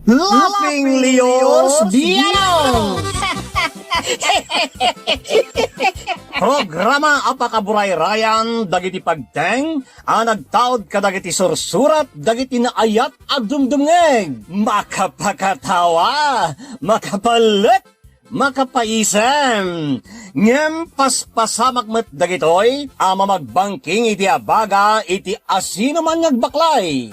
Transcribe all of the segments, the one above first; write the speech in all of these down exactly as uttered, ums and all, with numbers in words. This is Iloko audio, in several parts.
Laughing Leos Bianong! Programa a pakaburayrayan dagiti pagteng a nagtaud kadagiti sursurat dagiti naayat a dumdumngeg. Makapakatawa, makapalek, makapaisem. Ngem paspasamak met dagitoy a mamagbangking iti abaga iti asinoman nga agbaklay.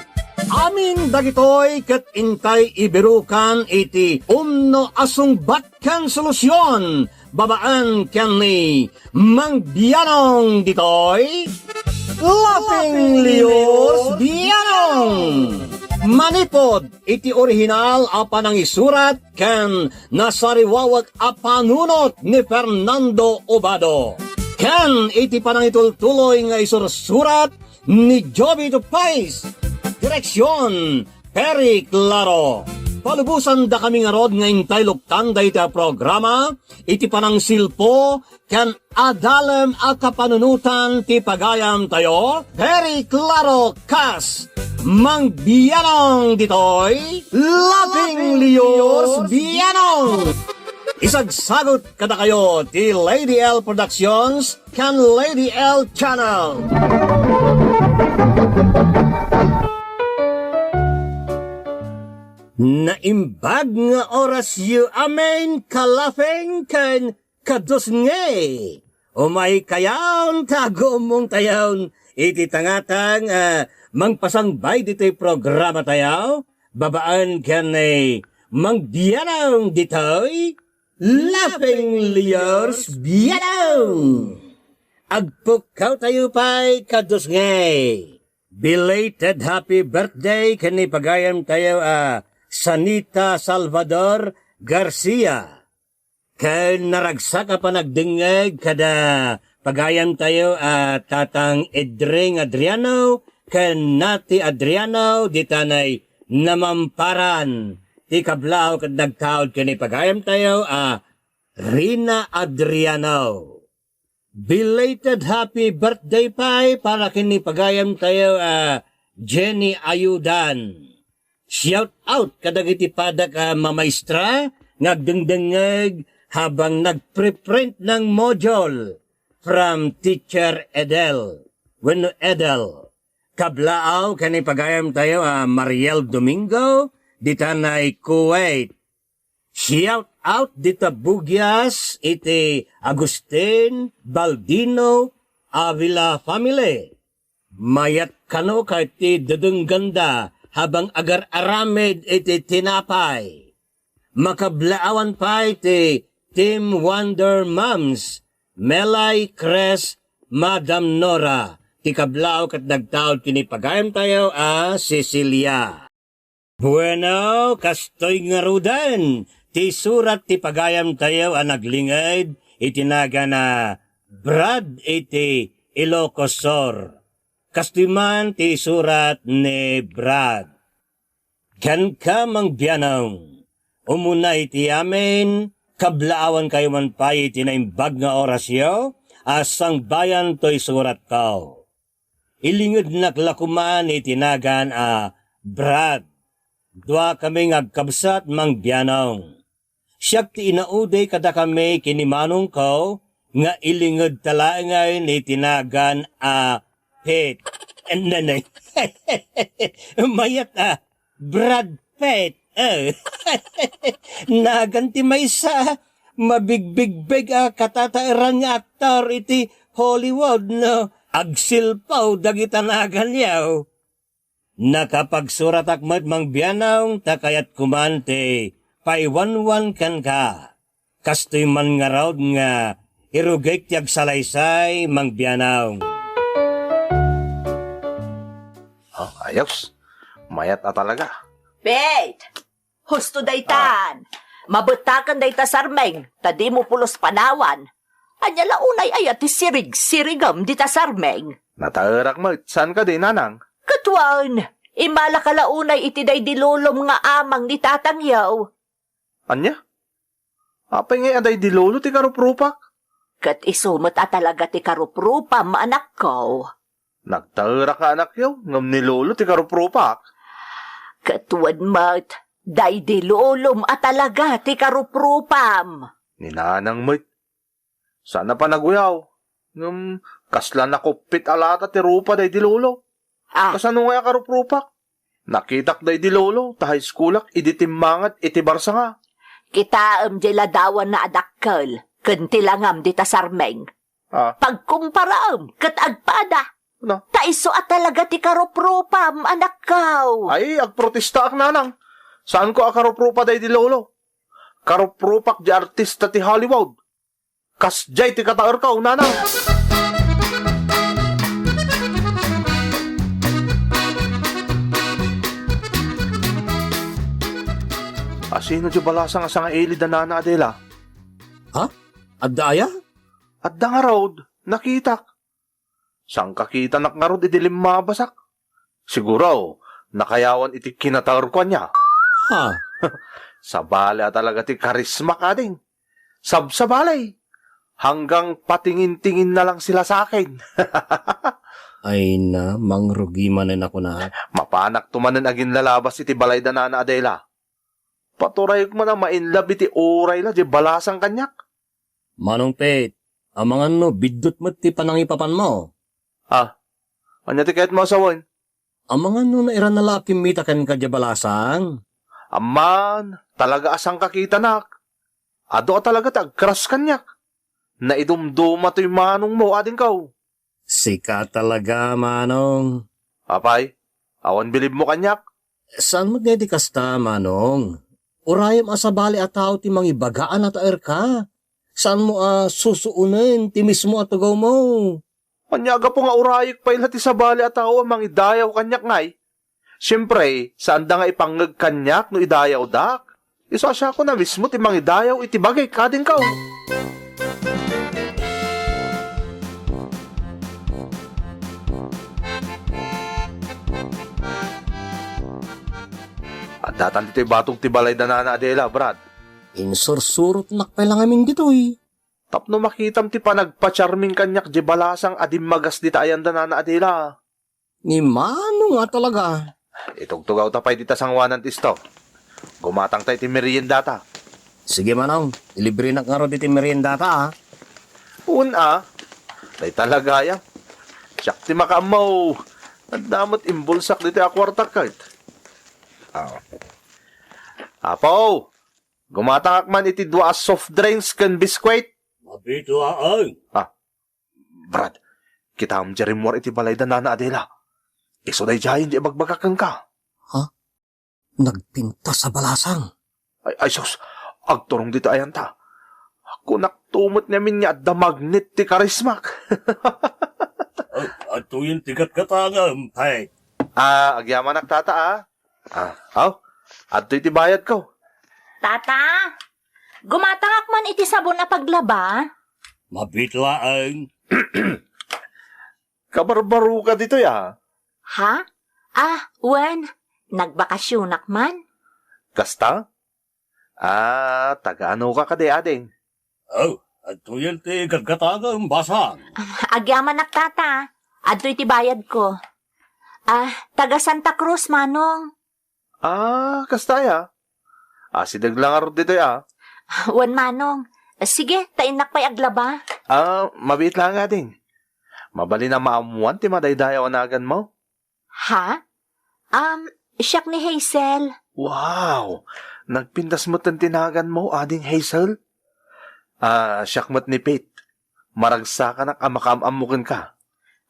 Amin dagitoy ket intay ibirukan iti umno a sungbat ken solusion babaen ken ni Mang Bianong ditoy. Laughing Leos Bianong! Manipod iti orihinal a panangisurat ken nasariwawek a panunot ni Fernando Obado, ken iti panangitultuloy nga isursurat ni Jovito Pais. Direksion, Perry Claro. Palubosan dakami ngarud nga intay luktan dayta a programa iti panangsilpo ken adalem a kapanunotan ti pagayamtayo, Perry Claro kas Mang Bianong ditoy, Laughing Leos Bianong. Isagsagut kadakayo ti Lady L Productions ken Lady L Channel. Naimbag nga orasyo amin, ka-laughing ken kadusngay. Umaykayon ta agumongtayon iti tangatang a mangpasangbay ditoy programatayo, babaen ken ni Mang Bianong ditoy, Laughing Leos Bianong. Agpukkawtayo pay kadusngay. Belated happy birthday ken ni pagayamtayo a Sanita Salvador Garcia. Ken naragsak a panagdengngeg kada pagayamtayo a Tatang Edring Adriano ken Nati Adriano, ditanay namamparan ti kablaaw ket nagtaud ken ni pagayamtayo a Rina Adriano. Belated happy birthday pay para ken ni pagayamtayo a Jenny Ayudan. Shout out kadagiti padak a mamaestra nga agdengdengngeg habang nagpreprint ng module from Teacher Edel wenno Edel. Kablaaw ken ni pagayamtayo a Mariel Domingo, ditanay Kuwait. Shout out dita bugias iti Agustin Baldino Avila family. Mayat kano ket ti dedengganda habang agar-aramid iti tinapay. Makablaawan pay ti Team Wonder Moms, Melay, Cres, Madam Nora, ti kablaaw ket nagtaud ken ni pagayamtayo a Cecilia. Bueno, kastoy ngaruden ti surat ti pagayamtayo a naglinged iti nagan a Brad iti Ilocos Sur. Kastoy man ti surat ni Brad. Kenka, Mang Bianong, umuna iti amin, kablaawankayo man pay iti naimbag nga orasyo a sangbayan toy suratko. Ilingednak la koman iti nagan a Brad. Duakami nga agkabsat, Mang Bianong. Siak ti inaudi kadakami ken ni manongko nga ilingedta laengen iti nagan a Pete. Nanay. Mayat a Brad Pitt. Eh. Nagan ti maysa, mabigbigbeg a katataeran nga aktor iti Hollywood, no? Agsilpaw dagita naganyo. Nakapagsuratak met, Mang Bianong, ta kayatko man ti paiwanwan kenka. Kastoy man ngarud nga irugik ti agsalaysay, Mang Bianong. Ah, ayos. Mayat a talaga. Pete! Husto daytan. Ah. Mabettaken dayta sarming, ta dimo pulos panawan. Ania la unay aya ti sirig-sirigem dita sarming? Nataerak met, saan kadi, nanang? Ket wen, immalaka la unay iti daydi lolom nga amang ni tatangyo. Ania? Apay ngay a daydi lolo ti karuprupak? Ket isu met a talaga ti karuprupam, anakko. Nagtaerak nga anakyo, ngem ni lolo ti karuprupak. Ket wen met, Daydi lolom a talaga ti karuprupam. Ni Nanang met. Saan a panaguyaw. Ngem, kasla nakuppit a lata ti rupa daydi lolo. Ah. Kasano ngay a karuprupak? Nakitak daydi lolo, ta high schoolak idi timmanget iti barsanga. Kitaem diay ladawanna a dakkel, ken ti langam dita sarmeng. Ah. Pagkumparaem ket agpada. No? Ta isu a talaga ti karuprupam, anakkaw. Ay, agprotestaak, Nanang. Saanko a karuprupa daydi lolo. Karuprupak di artista ti Hollywood. Kasdiay ti kataerko, Nanang. Asino diay balasang a sangaili da Nana Adela? Ha? Adda aya? Adda ngarud, nakitak. Sangkakitanak ngarud idi limmabasak. Siguro, nakayawan iti kinataerko ania. Ha? Sabali a talaga ti karismak, ading. Sabsabali. Hanggang patingin-tingin na lang sila sa akin. Ay na, mangrugi manen ako na. Mapanak to manen aginlalabas iti balay da Nana Adela. Paturayek man a ma-in love iti uray la diay balasang kaniak. Manong Pete, amangan no biddut met ti panangipapanmo? Ah, ania ti kayatmo a sawen? Amangan no nairana la a kimmita kenka diay balasang? Amman, talaga a sangkakitanak. Adu a talaga ti agcrush kaniak. Naidumduma toy manongmo, adingko. Sika talaga, Manong. Apay, awan bilibmo kaniak? Saan met nga iti kasta, Manong? Urayem a sabali a tao ti mangibaga a nataerka. Saanmo a susuonen ti mismo a tugawmo. Ania gapu nga urayek pay la ti sabali a tao a mangidayaw kaniak ngay? Siempre, saanda nga ipangngeg kaniak no idayawdak. Isu a siakon a mismo ti mangidayaw iti bagik, adingko. Addatan ditoy batog ti balay da Nana Adela, Brad. Insursurotnak pay la ngamin ditoy. Tapno makitam ti panagpa-charming kaniak diay balasang a dimmagas dita ayan da Nana Adela. Ni Manong a talaga. Itugtugawta pay dita sangoanan ti isto. Gumatangta iti meriendata. Sige, Manong, ilibrenak ngarud iti meriendata, a. Wen, a. Dayta la gayam. Siak ti makaammo. Adda met imbulsak ditoy a kuartak ket. Ah. Apo, gumatangak man iti dua a soft drinks ken biskwit. Mabiit laeng. Ah, Brad, kitaem diay rimmuar iti balay da Nana Adela. Isu daydiayen diay ibagbagak kenka. Ha? Nagpintas a balasang? Ay, ay, sus, agturong dita ayanta. Kunak to met ngamin nga adda magnet ti karismak. Ag-, agtuyen ti gatgatangem, Pete. Ah, agyamanak, tata, a. Ah, aw, adtoy ti bayadko. Tata, gumatangak man iti sabon a paglaba? Mabiit laeng. Kabarbaroka ditoy, a. Ha? Ah, wen, nagbakasionak man. Kasta? Ah, taga-anoka kadi, ading? Oh, adtoyen ti gatgatangem, basang. Agyamanak, tata. Adtoy ti bayadko. Ah, taga Santa Cruz, Manong. Ah, kasta aya? Asideg la ngarud ditoy, a. Wen, Manong. Sige, ta innak pay aglaba. Ah, mabiit laeng, ading. Mabalin a maammoan ti madaydayaw a naganmo? Ha? Um, siak ni Hazel. Wow! Nagpintas metten ti naganmo, ading Hazel? Ah, siak met ni Pete. Maragsakanak a makaam-ammo kenka.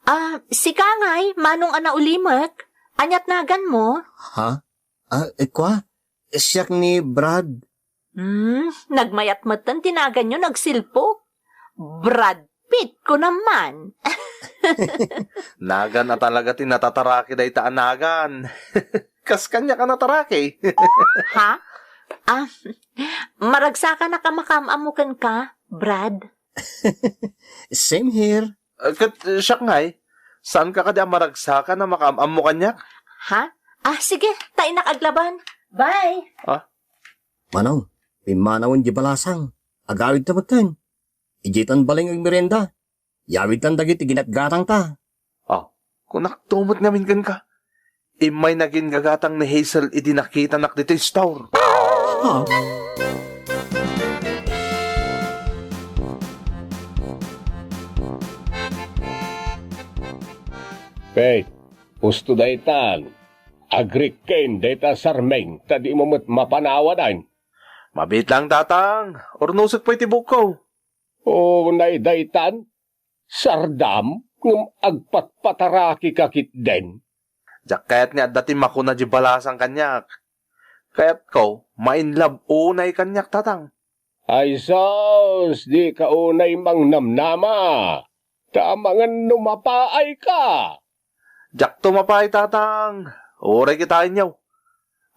Ah, sika ngay, Manong a naulimek? Aniat naganmo? Ha? Ah, eh, kua? Siak ni Brad. Hmm, nagmayat metten ti naganyo, nagsilpo. Brad Pitt, kunam man. Nagan a talaga ti natataraki dayta a nagan. Kas kaniak a nataraki. Ha? Ah, maragsakanak a makaam-ammo kenka, Brad. Same here. Ah, ket, eh, siak ngay, saanka kadi a maragsakan a makaam-ammo kaniak? Ha? Ah, sige, ta innak aglaban. Bye. Ah? Manong, pimmanawen di balasang. Agawidta metten. Iditan balay nga agmerienda. Yawidtan dagiti ginatgatangta. Ah, kunakto met ngamin kenka. Immay nagingagatang ni Hazel idi nakitanak ditoy store. Ah. Faith, husto daytan. Agrikken dayta Sarming ta dimo met mapanawadan. Mabiit laeng, Tatang. Urnosek pay ti buokko. O, nay daytan, sardam ngem agpatpataraki ka ketdin. Diak kayat nga adda ti makuna di balasang kaniak. Kayatko, ma-in love unay kaniak, Tatang. Ay sus, dika unay mangnamnama. Ta amangan no mapaay ka. Diakto mapaay, Tatang. Uray kitaenyo.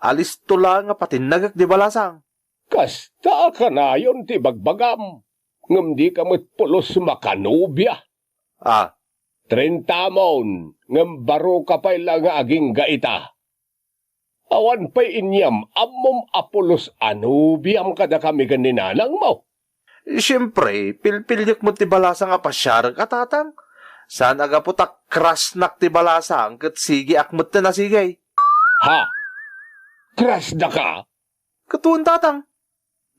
Alisto laeng a patinnagek di balasang. Kasta a kanayon ti bagbagam, ngem dika met pulos makanobia. Ah. Trintamon, ngem baro ka pay la nga agingga ita. Awan pay inyam-ammom a pulos a nobiam kadakami ken ni nanangmo. Siempre, pilpiliek met ti balasang a pasiarek a, Tatang. Saan a gapu ta crushnak ti balasang ket sigeak met ti nasige. Ha? Crush daka? Ket wen, Tatang.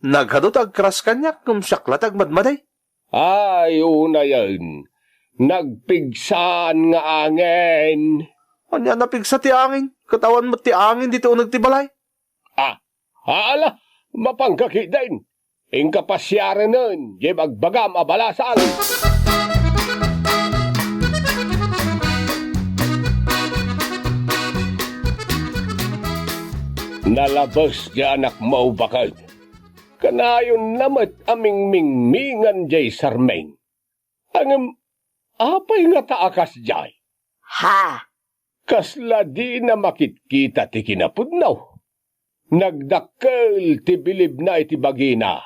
Nagadu ti agcrush kaniak ngem siak la ti agmadmadi. Ay, unayen. Nagpigsaan nga angin. Ania napigsa ti angin? Ket awan met ti angin ditoy uneg ti balay. Ah, ala, mapanka ketdin. Inka pasiarenen, diay bagbagam a balasang. Nalabes diay anakmo, baket. Kanayonna met a mingmingmingan diay Sarming. Ngem apay ngata a kasdiay? Ha? Kasla dina makitkita ti kinapudno. Nagdakkel ti bilibna iti bagina.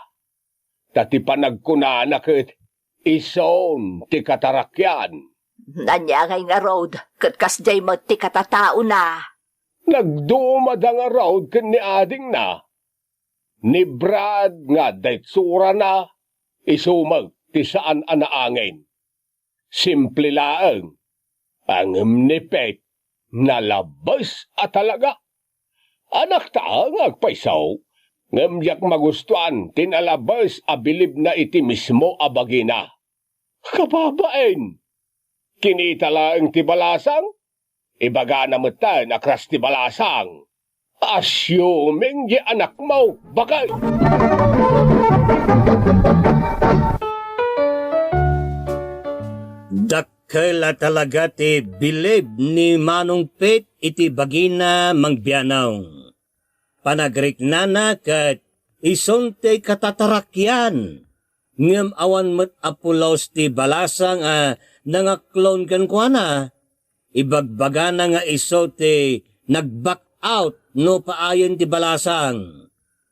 Ta ti panagkunana ket isun ti katarakian. Ania ngay ngarud, ket kasdiay met ti katataona. Nagdumada ngarud ken ni adingna. Ni Brad nga adda itsurana, isu met ti saan a naangin. Simple laeng. Ngem ni Pet, nalabes a talaga. Anakta nga agpayso, ngem diak magustuan ti nalabes a bilibna iti mismo a bagina. Kababain! Kinita laeng ti balasang, ibagana metten a crush ti balasang. Assuming diay anakmo, baket! Dakkel a talaga ti bilib ni Manong Pete iti bagina, Mang Bianong. Panagriknana ket isun ti katatarakian, ngem awan met a pulos ti balasang a nangaklon kenkuana. Ibagbagana nga isu ti nag-back out no paayen ti balasang.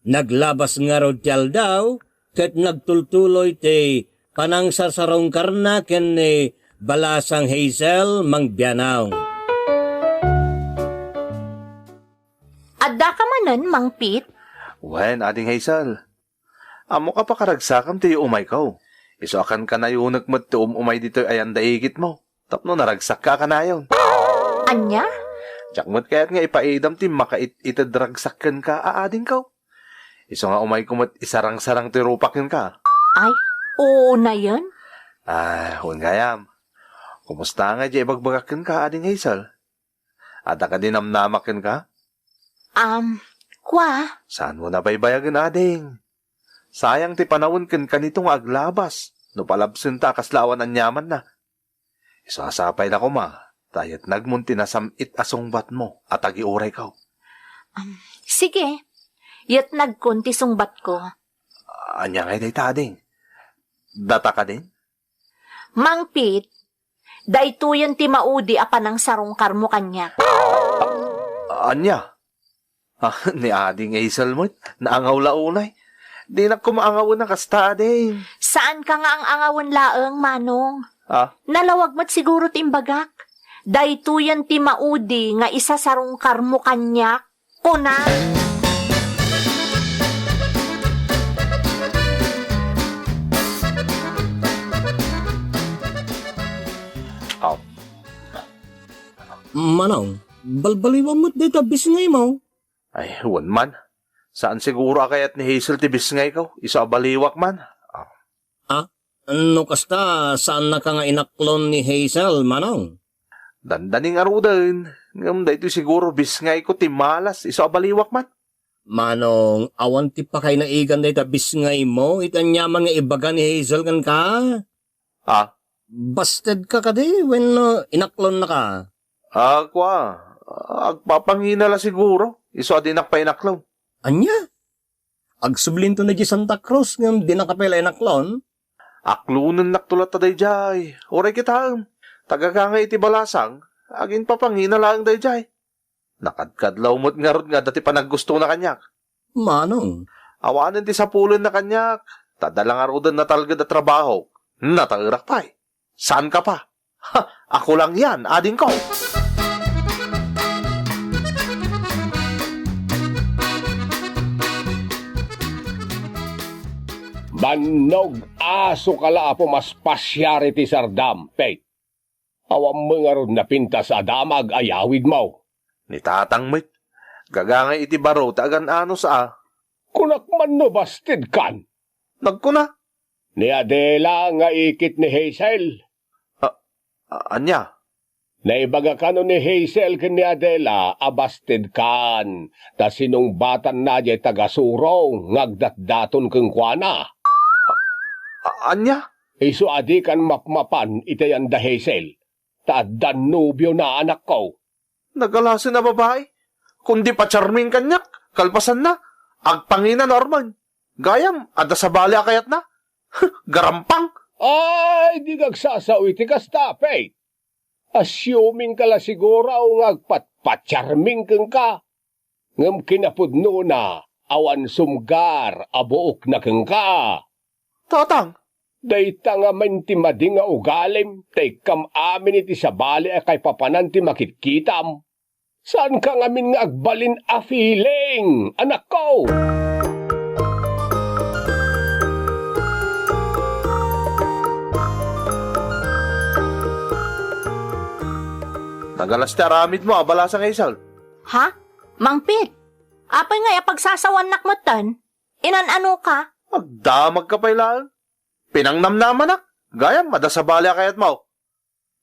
Naglabas ngarud ti aldaw ket nagtultuloy ti panangsasarungkarna ken ni balasang Hazel, Mang Bianong. Addaka manen, Mang Pete? Wen, Ading Hazel. Ammok a pakaragsakam ti umayko. Isu a kankanayonek met ti um-umay ditoy ayan da igitmo. Tapno naragsakka a kanayon. Ania? Diak met kayat nga ipaidam ti makaititedragsak kenka a adingko. Isu nga umayko met isarangsarang ti rupak kenka. Ay, unayen? Ah, wen gayam. Kumusta ngay diay ibagbagak kenka, Ading Hazel? Adda kadi namnamak kenka? Am, kua? Saanmo nabaybayagen, ading? Sayang ti panawen kenka nito nga aglabas, no palabsenta a kasla awan aniamanna. Isu a sapay la koma, ta yatnagmon ti nasam-it a sungbatmo a tagiurayko. Am, sige, yatnagkon ti sungbatko. Ania ngay dayta, ading? Data kadin? Mang Pete, daytoyen ti maudi a panangsarungkarmo kaniak. Ania? Ah, ni Ading Hazel met, naangaw la unay. Dinak koma angawen a kasta, ading. Saanka nga ang-angawen laeng, Manong. Ah? Nalawag met siguro ti imbagak. Daytoyen ti maudi nga isasarungkarmo kaniak. Kuna. Aw. Manong, Balbaliwam met dayta bisngaymo. Ay, wen man. Saan siguro a kayat ni Hazel ti bisngayko, isu a baliwak man. Ah. Ha? No kasta, saannaka nga inaklon ni Hazel, Manong? Dandani ngaruden, ngem daytoy siguro bisngayko ti malas, isu a baliwak man. Manong, awan ti pakainaigan dayta bisngaymo iti aniaman nga ibaga ni Hazel kenka? Ah? Bastedka kadi wenno inaklonnaka? Ah, kua, agpapangina la siguro, isu a dinak pay inaklon. Ania? Agsublinto na di Santa Cruz ngem dinaka pay la inaklon? Aklonennakto latta daydiay. Uray kitaem, tagagangay iti balasang, aginpapangina laeng daydiay. Nakadkadlaw met ngarud nga adda ti panaggustona kaniak. Manong? Awanen ti sapulenna kaniak, ta adda la ngaruden natalged a trabahok. Nataerak pay. Saanka pa? Ha, ako lang yan, adingko. Bannog aso ka la a pumaspasiar iti sardam, Faith. Awan met ngarud napintas a damag a yawidmo. Ni tatang met, gagangay iti baro ta agan-anos a. Kunak man no bastedkan. Nagkuna? Ni Adela nga ikit ni Hazel. A-, a-, ania? Naibaga kano ni Hazel ken ni Adela a bastedkan, ta sinungbatanna diay tagasurong nga agdatdaton kenkuana. A-, ania? Isu a dikan mapmapan iti ayan da Hazel, ta adda nobiona, anakko. Nagalasen a babai. Kundi pa-charming kaniak, kalpasanna, agpangina no Arman. Gayam, adda sabali a kayatna. Garampang! Ay, di agsasao iti kasta, Faith. Assuming ka la siguro nga agpatpacharming kenka. Ngem kinapudnona, awan sumgar a buokna kenka. Tatang! Dayta ngamin ti madi nga ugalim, ta ikkam amin iti sabali a kaipapanan ti makitkitam. Saanka ngamin nga agbalin a feeling, anakko! Nagalas ti aramidmo a balasang, Hazel. Ha? Mang Pete, apay ngay a pagsasawannak metten? Inan-ano ka? Agdamagka pay laeng. Pinangnamnamanak. Gayam, adda sabali a kayatmo.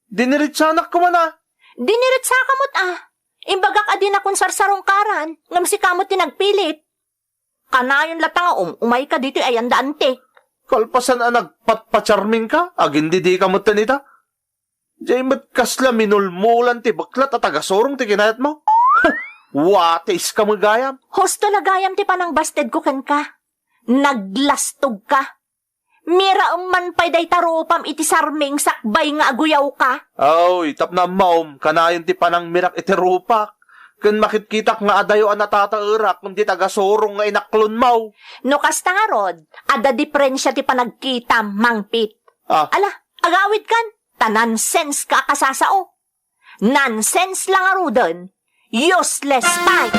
Diniritsanak koma, a. Diniritsaka met, a. Imbagak a dinakon sarsarungkaran, ngem sika met ti nagpilit. Kanayon latta nga um-umayka ditoy ayan da Antik. Kalpasan a nagpatpacharmingka, agindidika metten ita. Diay met kasla minulmulan ti beklat a tagasurong ti kinayatmo. Watiska met gayam. Husto la gayam ti panangbastedko kenka. Naglastogka. Miraem man pay dayta rupam iti sarming sakbay nga aguyawka. Oy, tapno ammaom, kanayon ti panangmirak iti rupak. Ken makitkitak nga adayo a natataerak, kundi tagasurong nga inaklonmo. No kasta ngarud, adda diferensia ti panagkitam, Mang Pete. Ah. Ala, agawidkan, ta nonsense ka a kasasao. Nonsense la ngaruden, useless pay.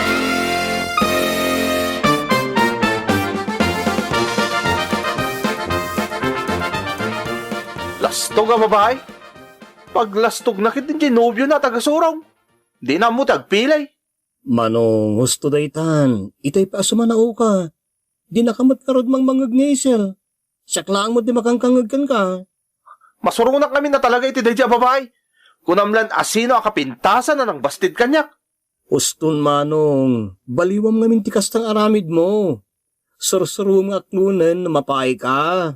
Lastog a babai. Paglastogna ket diay nobiona a tagasurong. Dina ammo ti agpili. Manong, husto daytan, itay pay a sumanaoka. Dinaka met ngarud mangmangngeg ni Hazel. Siak laeng met ti makankangngeg kenka. Masuronak ngamin a talaga iti daydiay a babai. Kunam lan a sino a kapintasan a nangbasted kaniak. Huston, Manong, baliwam ngamin ti kasta nga aramidmo. Sursurom nga aklonen no mapaayka.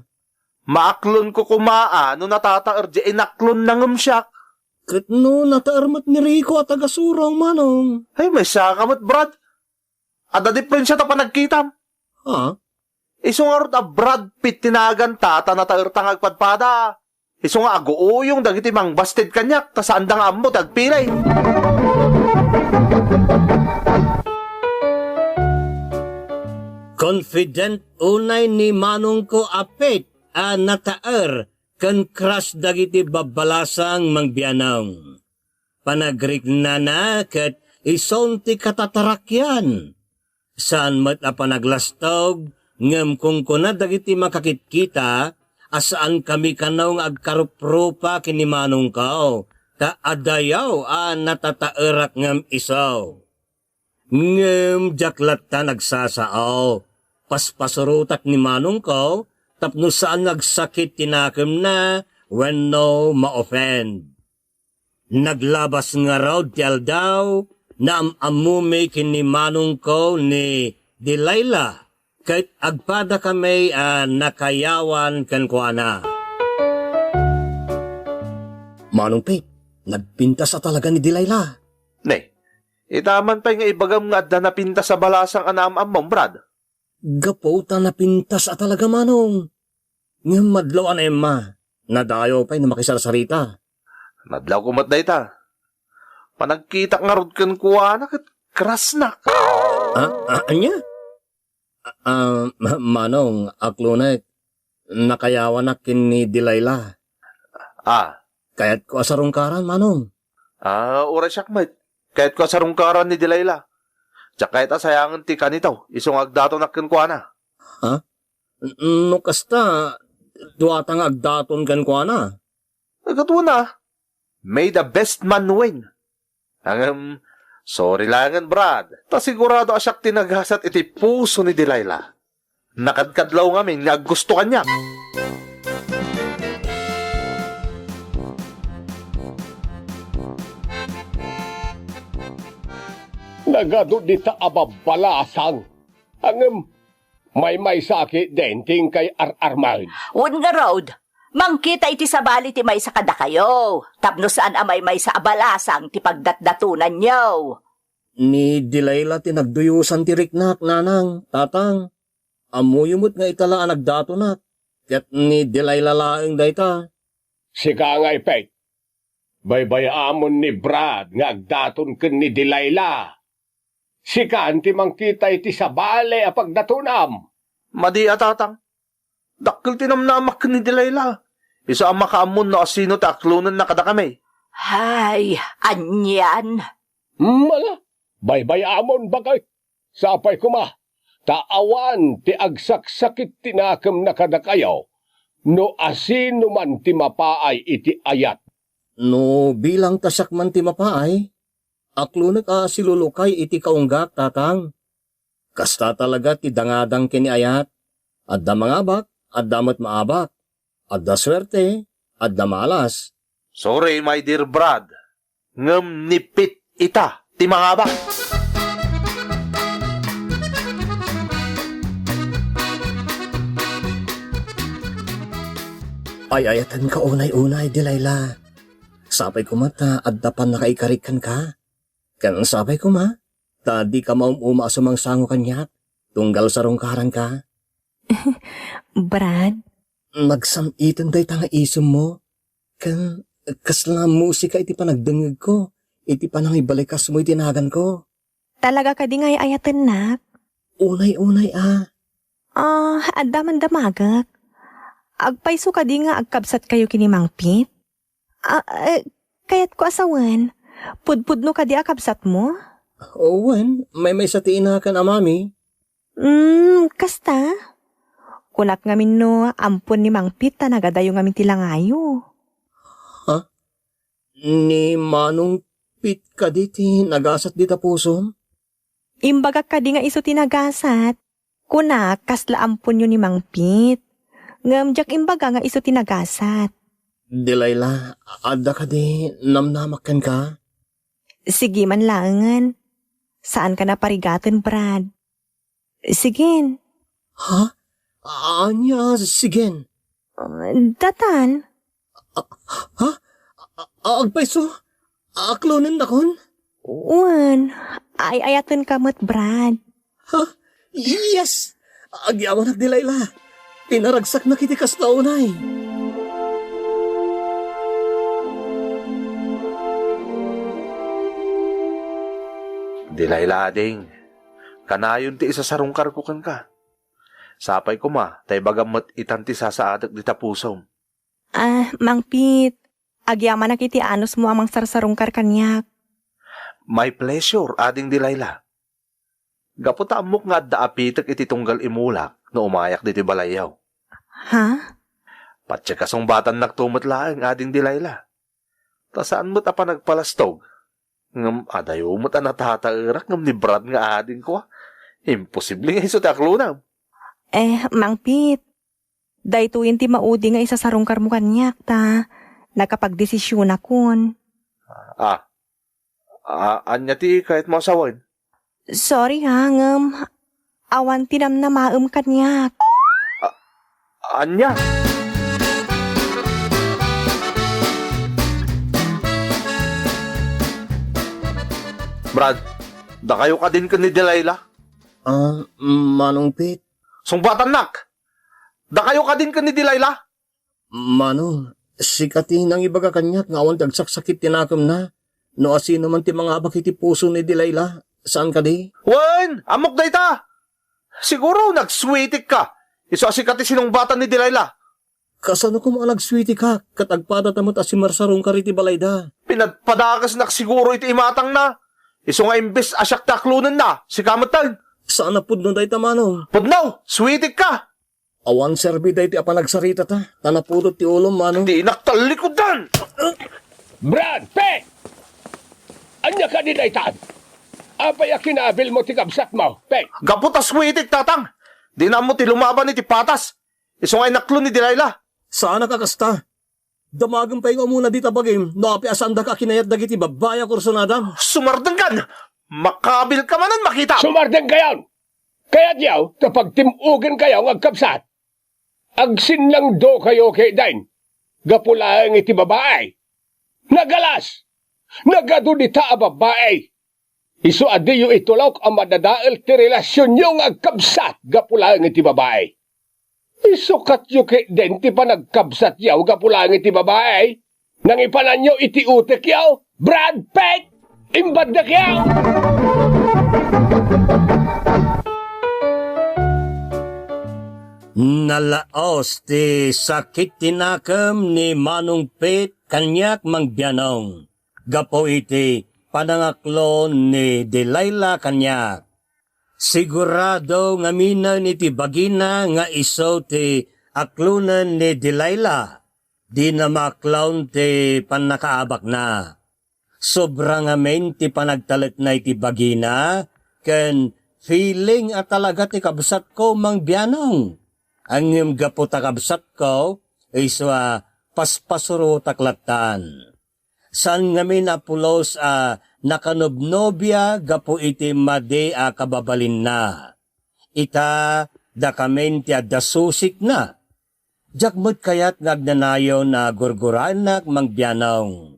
Maaklonko koma a no natataer diay inaklonna ngem siak. Ket no nataer met ni Rico a tagasurong, Manong? Ay, maysaka met, Brad. Adda diferensia ta panagkitam. Ha? Isu ngarud a Brad Pitt ti naaganta ta nataerta nga agpadpada. Isu nga aguuyong dagiti mangbasted kaniak ta saanda nga ammo ti agpili. Confident unay ni manongko a Pete a nataer ken crush dagiti babbalasang mangbianong. Panagriknana ket isun ti katatarakian. Saan met a panaglastog, ngem kunkuna dagiti makakitkita a saankami kano nga agkaruprupa ken ni manongko, ta adayaw a natataerak ngem isu. Ngem diak latta nagsasao. Paspasurotak ni manongko tapno saan nga agsakit ti nakemna wenno ma-offend. Naglabas ngarud ti aldaw, naam-ammami ken ni manongko ni Delilah, ket agpadakami a nakayawan kenkuana. Manong Pete, nagpintas a talaga ni Delilah. Ne, ita man pay nga ibagam nga adda napintas a balasang a naam-ammom, Brad. Gapu ta napintas a talaga, Manong. Ngem madlaw a naemma, nadayaw pay no makisarsarita. Nadlawko met dayta. Panagkitak ngarud kenkuana ket krasnak. Ah, ah, ania? Ah, ah, ma-, Manong, aklonek, nakayawanak ken ni Delilah. Ah. Kayatko a sarungkaran, Manong. Ah, uray siak met. Kayatko a sarungkaran ni Delilah. Diak kayat a sayangen ti kanito, isu nga agdatonak kenkuana. Ha? N-, no kasta, duata nga agdaton kenkuana. Ay, katuana. May the best man win. Ngem, sorry laengen, Brad. Ta sigurado a siak ti nagasat iti puso ni Delilah. Nakadkadlaw ngamin nga aggusto kaniak. Nagadu dita a babbalasang. Ngem, maymaysa ketdin ti inkay ar-armed. Wen ngarud, mangkita iti sabali ti maysa kadakayo, tapno saan a maymaysa a balasang ti pagdatdatonanyo. Ni Delilah ti nagduyosan ti riknak, nanang, tatang. Ammoyo met nga ita la a nagdatonak, ket ni Delilah laeng dayta. Sika ngay, Pete. Baybay-amon ni Brad nga agdaton ken ni Delilah. Sikan ti mangkita iti sabali a pagdatonam. Madi a, tatang. Dakkel ti namnamak ken ni Delilah. Isu a makaammon no asino ti aklonenna kadakami. Hay, anian? Mala, baybay-amon, baket. Sapay koma, ta awan ti agsaksakit ti nakemna kadakayo, no asino man ti mapaay iti ayat. No bilang ta siak man ti mapaay, aklonek a silulukay iti kaunggak, tatang. Kasta talaga ti dangadang ken ni ayat. Adda mangabak, adda met maabak. Adda suerte, adda malas. Sorry, my dear Brad. Ngem ni Pete ita ti mangabak. Ay-ayatenka unay-unay, Delilah. Sapay koma ta adda pannakaikarik kenka. Ken sapay koma ta dika maum-uma a sumangsango kaniak, tunggal sarungkaranka. Brad? Nagsam-iten dayta nga isemmo, ken kasla musika iti panagdengngegko, iti panangibalikasmo iti naganko. Talaga kadi nga ay-ayatennak? Unay-unay a. Ah, adda man damagek. Agpayso kadi nga agkabsatkayo ken ni Mang Pete? Ah, eh, kayatko a sawen, pudpudno kadi a kabsatmo? Wen, maymaysa ti inakan a mami. Hmm, kasta? Kunak ngamin no, ampon ni Mang Pete ta nagadayo ngamin ti langayo. Ha? Ni Manong Pete kadi ti nagasat dita pusom? Imbagak kadi nga isu ti nagasat. Kunak, kasla amponyo ni Mang Pete. Ngem diak imbaga nga isu ti nagasat. Delilah, adda kadi namnamak kenka? Sige man laengen. Saanka a parigaten, Brad. Sigen. Ha? Ania, sigen? Ah, datan. Ha? A-, agpayso? Aklonennakon? Wen, ay-ayatenka met, Brad. Ha? Yes! Agyamanak, Delilah. Pinaragsaknak iti kasta unay. Delilah, ading, kanayon ti isasarungkarko kenka. Sapay koma ta ibagam met itan ti sasaadek dita pusom. Ah, Mang Pete, agyamanak iti anusmo a mangsarsarungkar kaniak. My pleasure, Ading Delilah. Gapu ta ammok nga adda apitek iti tunggal imulak no umayak ditoy balayyo. Ha? Patse kasungbatannakto met laeng, Ading Delilah. Ta saan met a panagpalastog. Ngem adayo met a natataerak ngem ni Brad nga adingko, a. Imposible nga isu ti aklonam. Eh, Mang Pete, daytoyen ti maudi nga isasarungkarmo kaniak ta nakapagdesisionakon. Ah, ah, ania ti kayatmo a sawen? Sorry ha, ngem awan ti namnamaem kaniak. Ania? Brad, dakayo kadin ken ni Delilah? Ah, Manong Pete? Sungbatannak! Dakayo kadin ken ni Delilah? Manong, sika ti nangibaga kaniak nga awan ti agsaksakit ti nakemna. No asino man ti mangabak iti puso ni Delilah, saan kadi? Wen, ammok dayta! Siguro, nagsweetikka. Isu a sika ti sinungbatan ni Delilah. Kasano koma a nagsweetikak, ket agpadata met a simarsarungkar iti balayda. Pinadpadakesnak siguro iti imatangna. Isu nga imbes a siak ti aklonenna, sika metten. Saan a pudno dayta, Manong. Pudno! Sweetikka! Awan serbi daytoy a panagsaritata, ta napudot ti ulom, Manong. Dinak tallikuddan! Brad, Pete! Ania kadi daytan? Apay a kinaabilmo ti kabsatmo, Pete? Gapu ta sweetik, Tatang. Dina ammo ti lumaban iti patas. Isu nga inaklon ni Delilah. Saanak a kasta. Damagem pay nga umuna dita bagim no apay a saandaka a kinayat dagiti babbai a kursunadam. Sumardengkan! Makaabilka manen makita! Sumardengkayon! Kayatyo ta pagtim-ogenkayo nga agkabsat? Agsinnangdokayo ketdin gapu laeng iti babai. Nagalas! Nagadu dita a babai! Isu a diyo itulok a madadael ti relasionyo nga agkabsat gapu laeng iti babai. Isukatyo ketdin ti panagkabsatyo gapu laeng iti babai. Nangipananyo iti utekyo, Brad Pitt! Imbaddekyo! Nalaos ti sakit ti nakem ni Manong Pitt kaniak, Mang Bianong, gapu iti panangaklon ni Delilah kaniak. Sigurado ngaminen iti bagina nga isu ti aklonen ni Delilah. Dina maaklon ti pannakaabakna. Sobra ngamin ti panagtalekna iti bagina, ken feeling a talaga ti kabsatko, Mang Bianong. Ngem gapu ta kabsatko, isu a paspasurotak lattan. Saan ngamin a pulos a nakanobnobia gapu iti madi a kababalinna. Ita, dakamin ti adda susikna. Diak met kayat nga agnanayon a gurguraennak, Mang Bianong.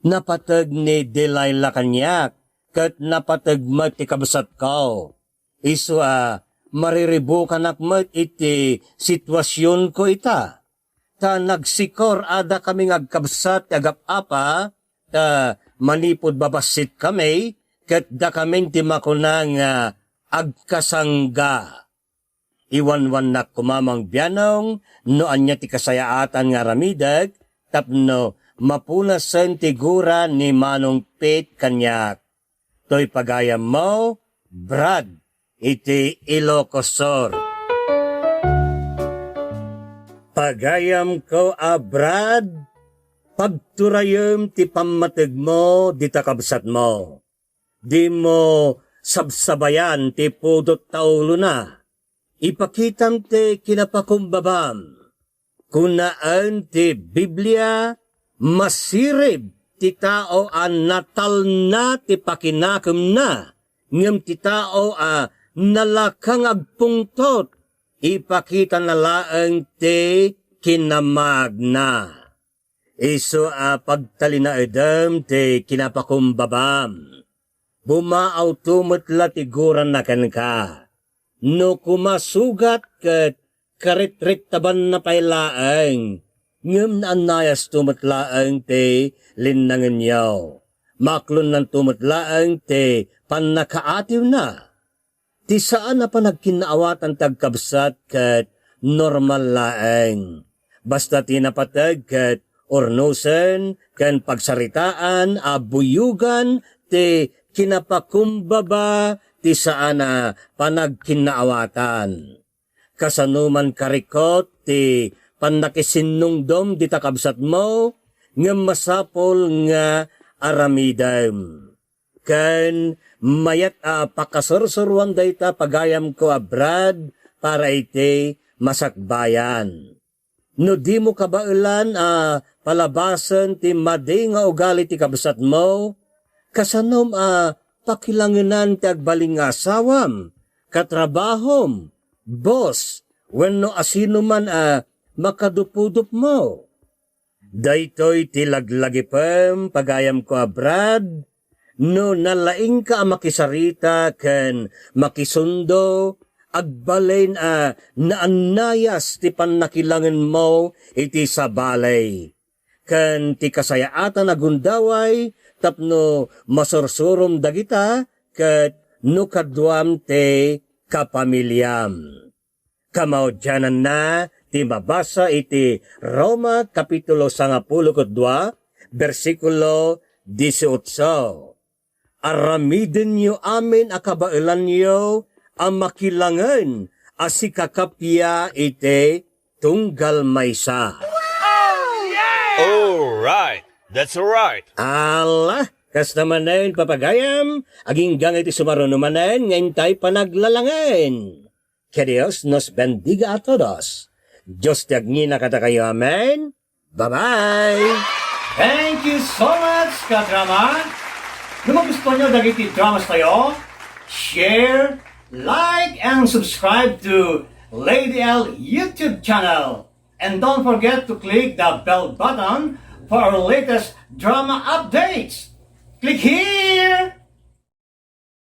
Napateg ni Delilah kaniak, ket napateg met ti kabsatko. Isu a mariribukanak met iti situasionko ita. Ta nagsikor a dakami nga agkabsat ti agap-apa, ta manipud babassit kami, ket dakamin ti makuna nga agkasangga. Iwanwannak koma, Mang Bianong, no ania ti kasayaatan nga aramidek tapno mapunasen ti gura ni Manong Pitt kaniak. Toy pagayammo, Brad, iti Ilocos Sur. Pagayamko a Brad, pagturayem ti pammategmo dita kabsatmo. Dimo sabsabayan ti pudot ta ulona. Ipakitam ti kinapakumbabam. Kunaen ti Biblia, masirib ti tao a natalna ti pakinakemna, ngem ti tao a nalaka nga agpungtot, ipakitana laeng ti kinamaagna. Isu a pagtalinaedem ti kinapakumbabam. Bumaawto met la ti guranna kenka. No kumasugat ket karitrittabannaka pay laeng, ngem naannayasto met laeng ti linnangenyo. Maaklonnanto met laeng ti pannakaatiwna. Ti saan a panagkinnaawatan ti agkabsat ket normal laeng. Basta ti napateg ket urnosen ken pagsaritaan a buyogan ti kinapakumbaba ti saan a panagkinnaawatan. Kasano man karikot ti pannakisinnungdom dita kabsatmo, ngem masapul nga aramidem. Ken mayat a pakasursuroan dayta pagayamko a Brad para iti masakbayan. No dimo kabaelan a palabasen ti madi nga ugali ti kabsatmo, kasanom a pakilangenan ti agbalin nga asawam, katrabahom, boss, wenno asinoman a makadupudopmo? Daytoy ti laglagipem, pagayamko a Brad, no nalaingka a makisarita ken makisundo, agbalin a naannayas ti pannakilangenmo iti sabali ken ti kasayaatan a gundaway tapno masursurom dagita ket no kaduam ti kapamiliam. Kamaudiananna ti mabasa iti Roma kapitulo sangapulo ket dua, bersikulo dieciocho. Aramidenyo amin a kabaelanyo a makilangen a sikakapia iti tunggal maysa. All right. That's all right. Ala, kasta manen, papagayam, agingga iti sumaruno manen nga intay panaglalangen. Que Dios nos bendiga a todos. Dios ti agngina kadakayo. Amen. Bye-bye. Thank you so much, kadrama. No magustuhan nyo dagiti dramas tayo, share, like, and subscribe to Lady L YouTube channel. And don't forget to click the bell button for our latest drama updates. Click here!